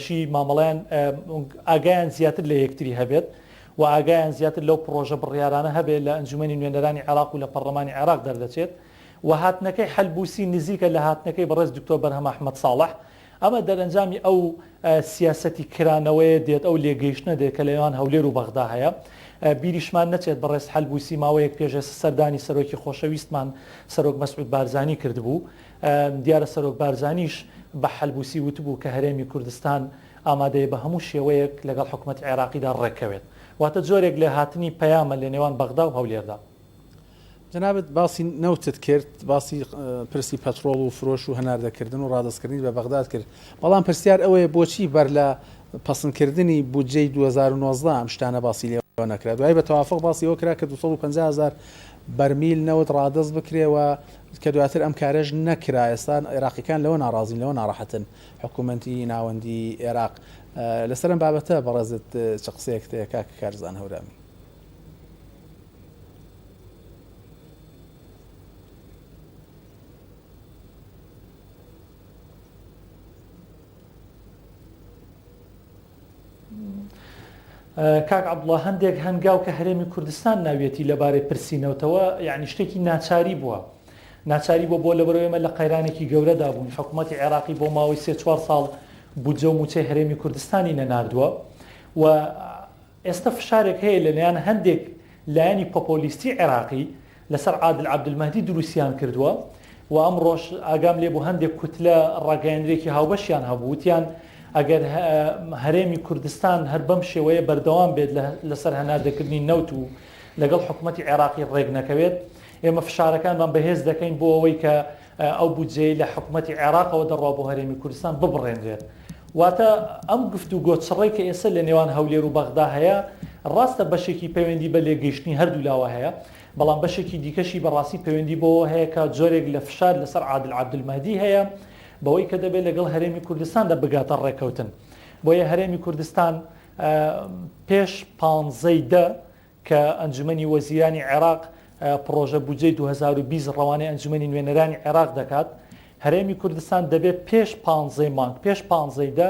هاوبەشی مامەڵەیان ئاگایان زیاتر لە یەکتری هەبێت و ئاگایان زیاتر لەو پڕۆژە بڕیارانە هەبێت لە ئەنجومەنی نوێنەرانی عێراق و لە پەڕلەمانی عێراق دەردەچێت و هاتنەکەی حەلبوسی نزیکە لە هاتنەکەی بەڕێز دکتۆر بەرهەم ئەحمەد ساڵح. ئەمە دەرەنجامی ئەو سیاسەتی کرانەوەیە دێت، ئەو لێکگەیشتنە دێت کە لەنێوان هەولێر و بەغدا هەیە. بیریشمان نەچێت بەڕێز حەلبوسی ماوەیەک پێش ئێستا سەردانی سەرۆکی خۆشەویستمان سەرۆک مەسعود بارزانی کردبوو. دیارە سەرۆک بارزانیش بە حەلبوسی وتبوو کە هەرێمی کوردستان ئامادەیە بە هەموو شێوەیەک لەگەڵ حکومەتی عێراقیدا ڕێککەوێت. واتە جۆرێک لە هاتنی پەیامە لەنێوان بەغدا و هەولێردا. جەنابت باسی نەوتت کرد، باسی پرسی پەترۆڵ و فرۆش و هەناردەکردن و ڕادەستکردنی بە بەغداد کرد، بەڵام پرسیار ئەوەیە بۆچی بەر لە پەسندکردنی بودجەی 2019 ئەم شتانە باسی لێوە نەکرا؟ دوایی بە تەوافق باسی ئەوە کرا کە 250 هەزار بەرمیل نەوت ڕادەست بکرێ و کە دواتر ئەم کارەش نەکرا، ئێستا عێراقیەکان لەوە ناڕازین، لەوە ناڕەحەتن حکوومەتی ناوەندی عێراق. لەسەر ئەم بابەتە بەڕێزت چ قسەیەکت هەیە کاک کارزان هەورامی؟ کاک عەبدوڵا هەندێک هەنگاو کە هەرێمی کوردستان ناویەتی لەبارەی پرسی نەوتەوە یعنی شتێکی ناچاری بووە ناچاری بۆ بۆ لەبەرەوە ئێمە لە قەیرانێکی گەورەدا بوون حکوومەتی عێراقی بۆ ماوەی سێ چوار ساڵ بودجە و موچەی هەرێمی کوردستانی نەناردووە و ئێستا فشارێک هەیە لەلایەن هەندێک لایەنی پۆپۆلیستی عێراقی لەسەر عادل عەبدولمەهدی دروستیان کردووە و ئەمڕۆش ئاگام لێبوو هەندێک کوتلە ڕاگەیەنرێکی هاوبەشیان هەبوو وتیان ئەگەر هەرێمی کوردستان هەر بەم شێوەیە بەردەوام بێت لەسەر هەناردەکردنی نەوت و لەگەڵ حکومەتی عێراقی ڕێک نەکەوێت ئێمە فشارەکانمان بەهێز دەکەین بۆ ئەوەی کە ئەو بودجەیەی لە حکومەتی عێراقەوە دەڕوا بۆ هەرێمی کوردستان ببڕێنرێت. واتە ئەم گفتوگۆ چڕەی کە ئێستا لە نێوان هەولێر و بەغدا هەیە، ڕاستە بەشێکی پەیوەندی بە لێکگەیشتنی هەردوولاوە هەیە، بەڵام بەشێکی دیکەشی بەڕاستی پەیوەندی بەوەوە هەیە کە جۆرێک لە فشار لەسەر عادل عەبدولمەهدی هەیە بەوەی کە دەبێت لەگەڵ هەرێمی کوردستاندا بگاتە ڕێککەوتن. بۆیە هەرێمی کوردستان پێش پانزەی دە کە ئەنجومەنی وەزیرانی عێراق پڕۆژە بودجەی 2020 ڕەوانەی ئەنجومەنی نوێنەرانی عێراق دەکات، هەرێمی کوردستان دەبێت پێش پانزەی مانگ، پێش پانزەی دە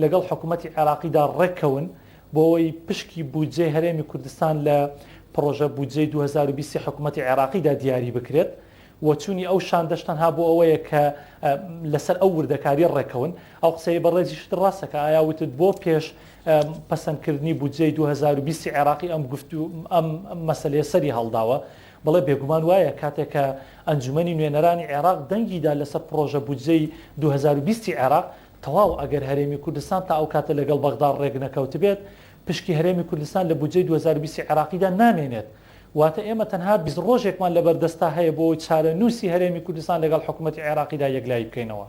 لەگەڵ حکومەتی عێراقیدا ڕێککەون بۆ ئەوەی پشکی بودجەی هەرێمی کوردستان لە پڕۆژە بودجەی 2020 حکومەتی عێراقیدا دیاری بکرێت. و چوونی ئەو شاندەش تەنها بۆ ئەوەیە کە لەسەر ئەو وردەکاریە ڕێکەون. ئەو قسەی بەڕێزیشت ڕاستە کە ئایا وتت بۆ پێش پەسەندکردنی بودجەی 2020 عێراقی ئەم گفت و ئەم مەسەلەیە سەری هەڵداوە؟ بەڵێ بێگومان وایە کاتێک کە ئەنجومەنی نوێنەرانی عێراق دەنگی دا لەسەر پڕۆژە بودجەی 2020 عێراق تەواو ئەگەر هەرێمی کوردستان تا ئەو کاتە لەگەڵ بەغدا ڕێک نەکەوتبێت پشکی هەرێمی کوردستان لە بودجەی 2020 عێراقیدا نامێنێت واتە ئێمە تەنها 20 ڕۆژێکمان لەبەردەستا هەیە بۆ ئەوەی چارەنووسی هەرێمی کوردستان لەگەڵ حکوومەتی عێراقیدا یەکلایی بکەینەوە.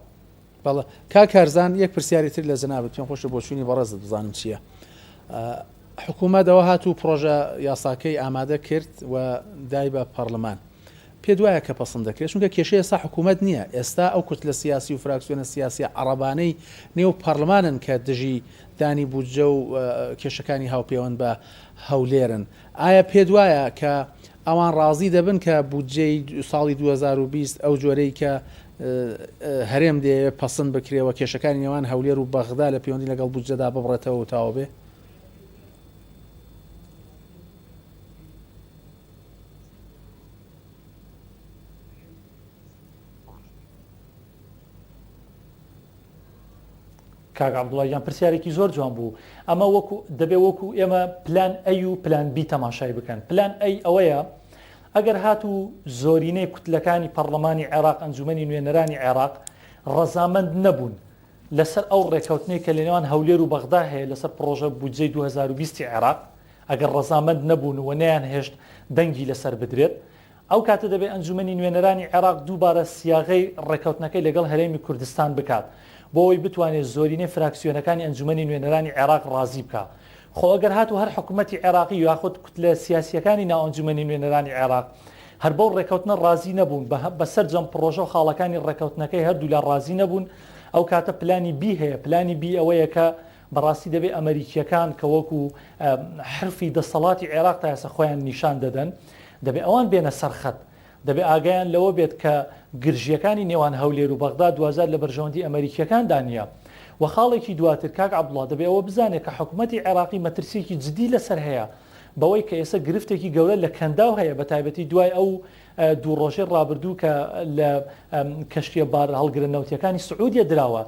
بەڵێ کاک کارزان یەک پرسیاری تر لە جەنابت پێم خۆشە بۆچوونی بەڕێزت بزانم چییە؟ حکوومەت ئەوە هات و پڕۆژە یاساکەی ئامادە کرد و دای بە پەڕلمان پێت وایە کە پەسند دەکرێت چونکە کێشەی ئێستا حکوومەت نییە ئێستا ئەو کوتلە سیاسی و فراکسیۆنە سیاسیە عەڕەبانەی نێو پەڕلمانن کە دژی دانی بودجە و کێشەکانی هاوپێوەند بە هەولێرن ئایا پێت وایە کە ئەوان ڕازی دەبن کە بودجەی ساڵی 2020 ئەو جۆرەی کە هەرێم دەیەوێت پەسند بکرێ و کێشەکانی نێوان هەولێر و بەغدا لە پەیوەندی لەگەڵ بودجەدا ببڕێتەوە و تەواو بێ؟ کاک عەبدوڵا گیان پرسیارێکی زۆر جوان بوو ئەمە وەکو دەبێ وەکو ئێمە پلان ئەی و پلان بی تەماشای بکەن پلان ئەی ئەوەیە ئەگەر هاتوو زۆرینەی کوتلەکانی پەڕلەمانی عێراق ئەنجومەنی نوێنەرانی عێراق ڕەزامەند نەبوون لەسەر ئەو ڕێکەوتنەی کە لەنێوان هەولێر و بەغدا هەیە لەسەر پڕۆژە بودجەی 2020 عێراق ئەگەر ڕەزامەند نەبوون و نەیانهێشت دەنگی لەسەر بدرێت ئەو کاتە دەبێت ئەنجومەنی نوێنەرانی عێراق دووبارە سیاغەی ڕێککەوتنەکەی لەگەڵ هەرێمی کوردستان بکات بۆ ئەوەی بتوانێت زۆرینەی فراکسیۆنەکانی ئەنجومەنی نوێنەرانی عێراق ڕازی بکا. خۆ ئەگەر هاتوو هەر حکومەتی عێراقی یاخود کوتلە سیاسییەکانی ناو ئەنجومەنی نوێنەرانی عێراق هەر بەو ڕێککەوتنە ڕازی نەبوون، بە سەرجەم پڕۆژە و خاڵەکانی ڕێککەوتنەکەی هەردوولا ڕازی نەبوون، ئەو کاتە پلانی بی هەیە، پلانی بی ئەوەیە کە بەڕاستی دەبێ ئەمەریکییەکان کە وەکو حرفی دەسەڵاتی عێراق تا ئێستا خۆیان نیشان دەدەن، دەبێ ئەوان بێنە سەر خەت. دەبێ ئاگایان لەوە بێت کە گرژییەکانی نێوان هەولێر و بەغدا دواجار لە بەرژەوەندی ئەمەریکییەکاندا نییە. وە خاڵێکی دواتر کاک عەبدوڵا دەبێ ئەوە بزانێ کە حکومەتی عێراقی مەترسیەکی جدی لەسەر هەیە بەوەی کە ئێستا گرفتێکی گەورە لە کەنداو هەیە بە تایبەتی دوای ئەو دوو ڕۆژەی ڕابردوو کە لە کەشتیە بارهەڵگرە نەوتیەکانی سعودیە دراوە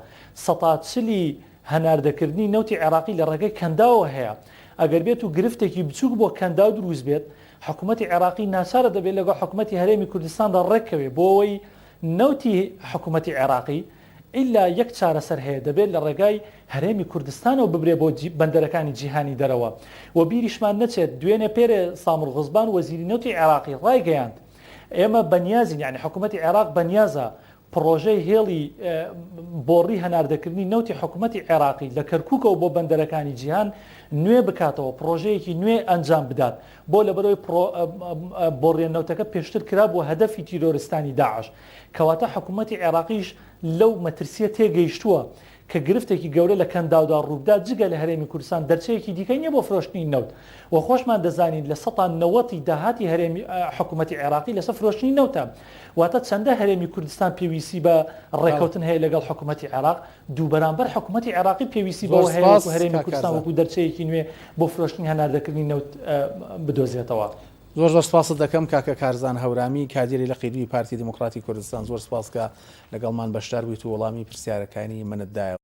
سەتا چلی هەناردەکردنی نەوتی عێراقی لە ڕێگەی کەنداوەوە هەیە. ئەگەر بێت و گرفتێکی بچووک بۆ کەنداو دروست بێت، حکومەتی عێراقی ناچارە دەبێت لەگەڵ حکومەتی هەرێمی کوردستاندا ڕێککەوێت بۆ ئەوەی نەوتی حکومەتی عێراقی ئیلا یەک چارەسەر هەیە دەبێت لە ڕێگای هەرێمی کوردستانەوە ببرێ بۆ بەندەرەکانی جیهانی دەرەوە و بیریشمان نەچێت دوێنێ پێرێ سامر غزبان وەزیری نەوتی عێراقی ڕایگەیاند ئێمە بەنیازین یانی حکومەتی عێراق بەنیازە پڕۆژەی هێڵی بۆڕی هەناردەکردنی نەوتی حکومەتی عێراقی لە کەرکوکەوە بۆ بەندەرەکانی جیهان نوێ بکاتەوە، پڕۆژەیەکی نوێ ئەنجام بدات، بۆ لەبەرئەوەی بۆڕیە نەوتەکە پێشتر کرابووە هەدەفی تیرۆرستانی داعش، کەواتە حکومەتی عێراقیش لەو مەترسیە تێگەیشتووە کە گرفتێکی گەورە لە کەنداودا ڕووبدات جگە لە هەرێمی کوردستان دەرچەیەکی دیکە نیە بۆ فرۆشتنی نەوت و خۆشمان دەزانین لە سەتا نەوەتی داهاتی هەرێمی حکوومەتی عێراقی لەسەر فرۆشتنی نەوتە واتە چەندە هەرێمی کوردستان پێویستی بە ڕێکەوتن هەیە لەگەڵ حکوومەتی عێراق دوو بەرامبەر حکوومەتی عێراقی پێویستی بەوە هەیە وەکو هەرێمی کوردستان وەکو دەرچەیەکی نوێ بۆ فرۆشتنی هەناردەکردنی نەوت بدۆزێتەوە. زۆر زۆر سپاست دەکەم کاکە کارزان هەورامی کادیری لقی دووی پارتی دیموکراتی کوردستان زۆر سپاس کە لەگەڵمان بەشدار بوویت و وەڵامی پرسیارەکانی منت دایەوە.